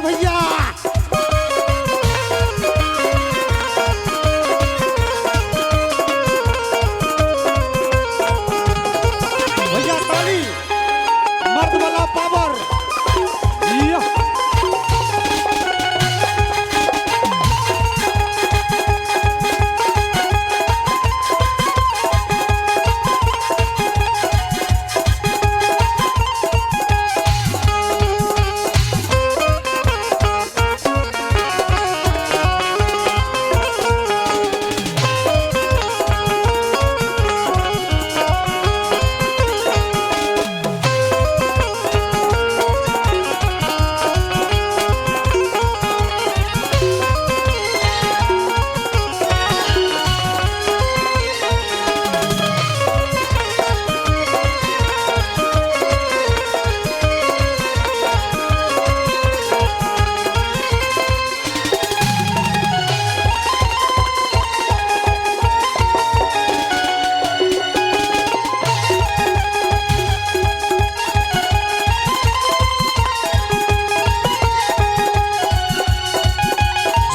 भैया। भैया ताली, मर्द वाला पावर।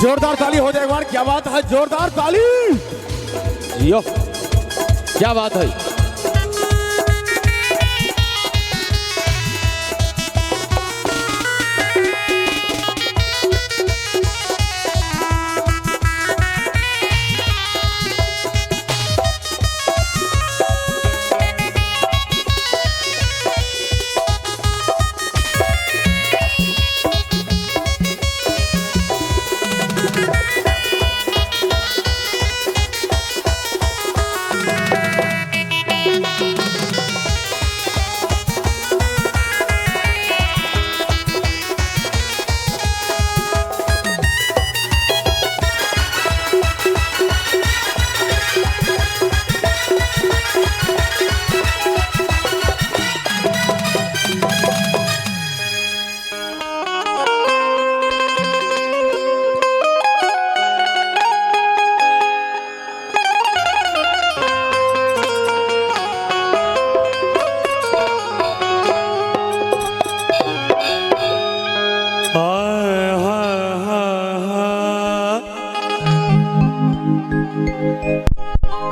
जोरदार ताली हो जाए एक बार, क्या बात है, जोरदार ताली। यो क्या बात है।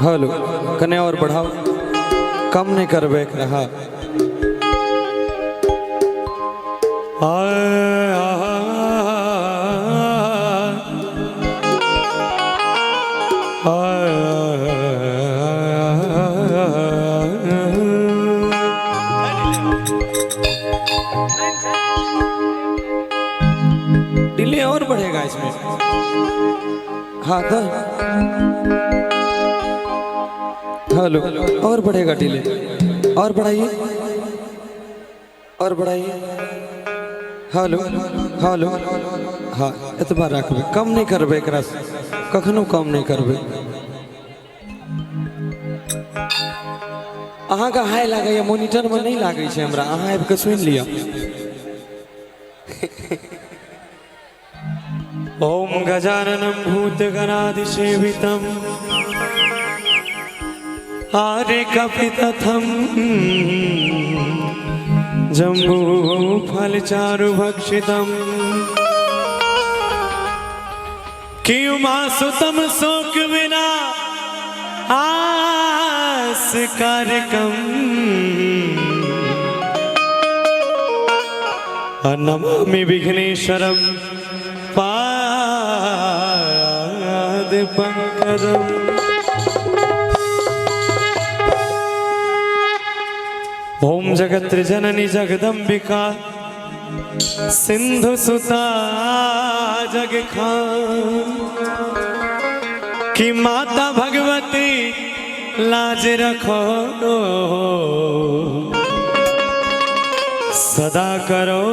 हेलो कने और बढ़ाओ, कम नहीं करबे रहा। डिले और बढ़ेगा इसमें। हाँ तो हेलो और बढ़ेगा डिले, और बढ़ाइए, और बढ़ाइए। हेलो हेलो हाँ एतबा रखबे, कम नहीं करबे एकरा, कखनो कम नहीं करबे। अहाँके हाई लागैया, मोनिटर में नहीं लागै छै हमरा, अहाँ आबि कऽ सुनि लिअ। ओम गजाननं भूतगणादिसेवितं आर्यकपितथं जम्बूफलचारुभक्षितं किमासुतं शोक विना आसकारकम् नमामि विघ्नेश्वरं पाद पंकजम्। ओम जगत्रिजननी जगदम्बिका सिंधु सुता जग खान की माता भगवती लाज रखो सदा करो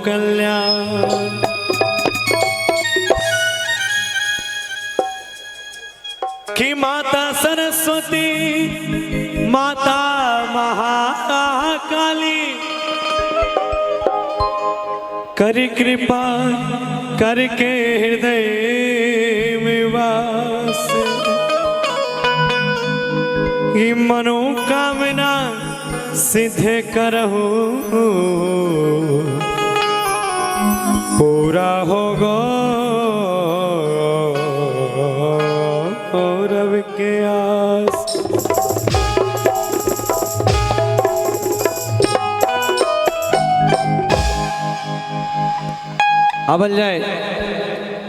कल्याण। कि माता सरस्वती माता महाकाली करी कृपा करके हृदय में वास, ये मनोकामना सिद्ध करहु। पूरा हो गौरव के आस। आवल जाए,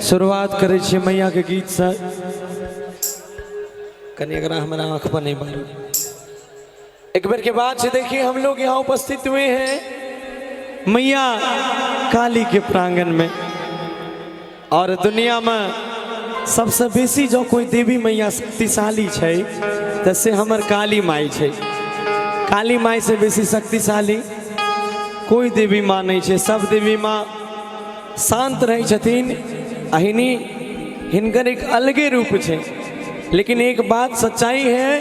शुरुआत करै छी मैया के गीत से। कनि एकरा हमरा आंख पर नहीं मारू। एक बेर के बाद से देखिए हम लोग यहाँ उपस्थित हुए हैं मैया काली के प्रांगण में, और दुनिया में सबसे बेसी जो कोई देवी मैया शक्तिशाली छै तऽ से हमर काली माई छै। काली माई से बेसी शक्तिशाली कोई देवी माँ नहीं छै। सब देवी माँ शांत रहै छथिन, अहिनी हिनकर एक अलगे रूप छै। लेकिन एक बात सच्चाई है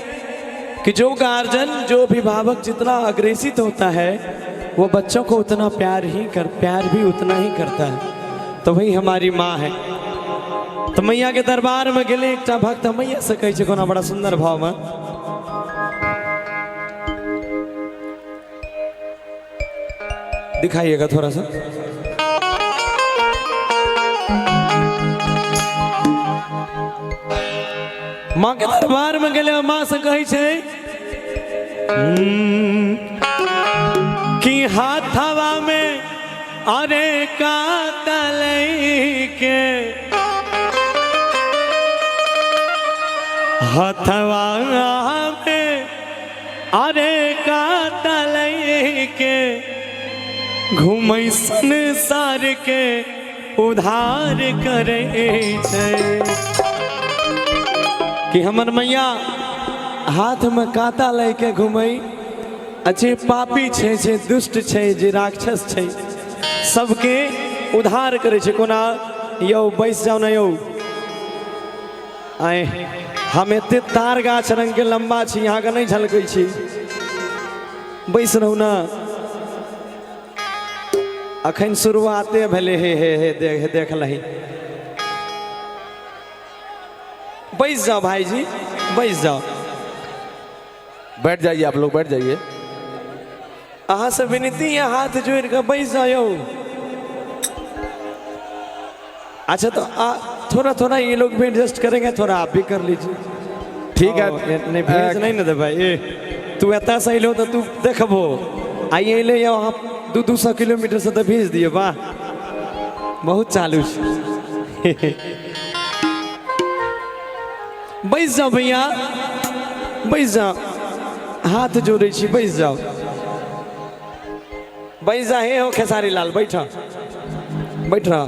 कि जो गार्जियन, जो अभिभावक जितना अग्रेसित होता है वो बच्चों को उतना प्यार ही कर, प्यार भी उतना ही करता है। तो वही हमारी माँ है। तो मैया के दरबार में गेले एकटा भक्त, मैया से कहै छै कोना बड़ा सुंदर भाव में। दिखाइएगा थोड़ा सा। माँ के दरबार में गेले, माँ से कहै छै कि हाथवा में अरे का तलै के, हथवा में अरे का तलै के, घूमै संसार के उधार करै छै। कि हमर मैया हाथ में काता लय के घूमै, आ जे पापी छै, जे दुष्ट छै, जे राक्षस छै, सबके उधार करै छै। कोना यौ बैस जाउ ने यौ, आए हम एते तार गाछ रंग के लंबा छी, अहाँके नहि झलकै छी, बैस रहू ने। अखन शुरुआते भेलै। हे हे हे देख देख लही, बैस जाओ भाईजी, बैस जाओ। बैठ जाइए, आप लोग बैठ जाइए। अहाँ से विनती है, हाथ जोड़ के बैस जाओ यौ। अच्छा तो थोड़ा थोड़ा ये लोग भी एडजस्ट करेंगे, थोड़ा आप भी कर लीजिए। ठीक है। ओ, नहीं भेज नहीं ना दे भाई, ए तू एतऽ से अइलो तऽ तू देखबो, आइ अइले यौ अहाँ 200 किलोमीटर से तऽ भेज दियौ। वाह, बहुत चालू छै। बैस जाओ भैया, बैस जाओ, हाथ जोड़ै छी, बैस जाओ, बैस जा। हे हो खेसारी लाल, बैठ बैठ रह।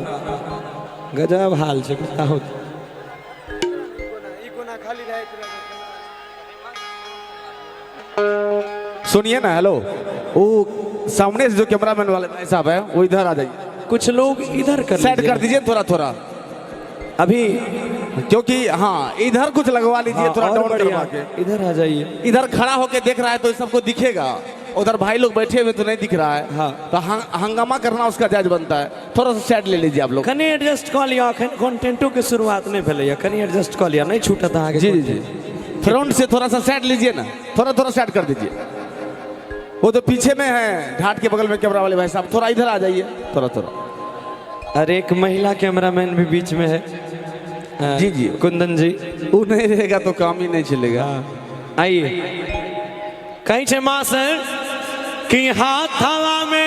गजब हाल छै, बताउ। सुनिए ना, हेलो, वो सामने से जो कैमरामैन वाले भाई साहब है वो इधर आ जाइए। कुछ लोग इधर कर साइड कर दीजिए थोड़ा थोड़ा अभी, क्योंकि हाँ इधर कुछ लगवा लीजिए। हाँ, थोड़ा और डाउन बढ़िया। करवा के इधर आ जाइए। इधर खड़ा होके देख रहा है तो सबको दिखेगा, उधर भाई लोग बैठे हुए तो नहीं दिख रहा है। हाँ। तो हंगामा करना उसका जायज बनता है। थोड़ा सा साइड ले लीजिए आप लोग। कनि एडजस्ट कऽ लिअ, अखन कंटेंटो के शुरुआत नहीं भेलैया, कनि एडजस्ट कऽ लिअ, नहीं छूटत अहाँके। जी जी जी, फ्रंट से थोड़ा सा साइड लीजिए ना, थोड़ा थोड़ा साइड कर दीजिए। वो तो पीछे में है, घाट के बगल में कैमरा वाले भाई साहब, थोड़ा इधर आ जाइए, थोड़ा थोड़ा। अरे एक महिला कैमरामैन भी बीच में है। जी, जी। कुंदन जी। वो नहीं रहेगा तो काम ही नहीं चलेगा। आइए। कहीं छै माँ से कि हाथवा में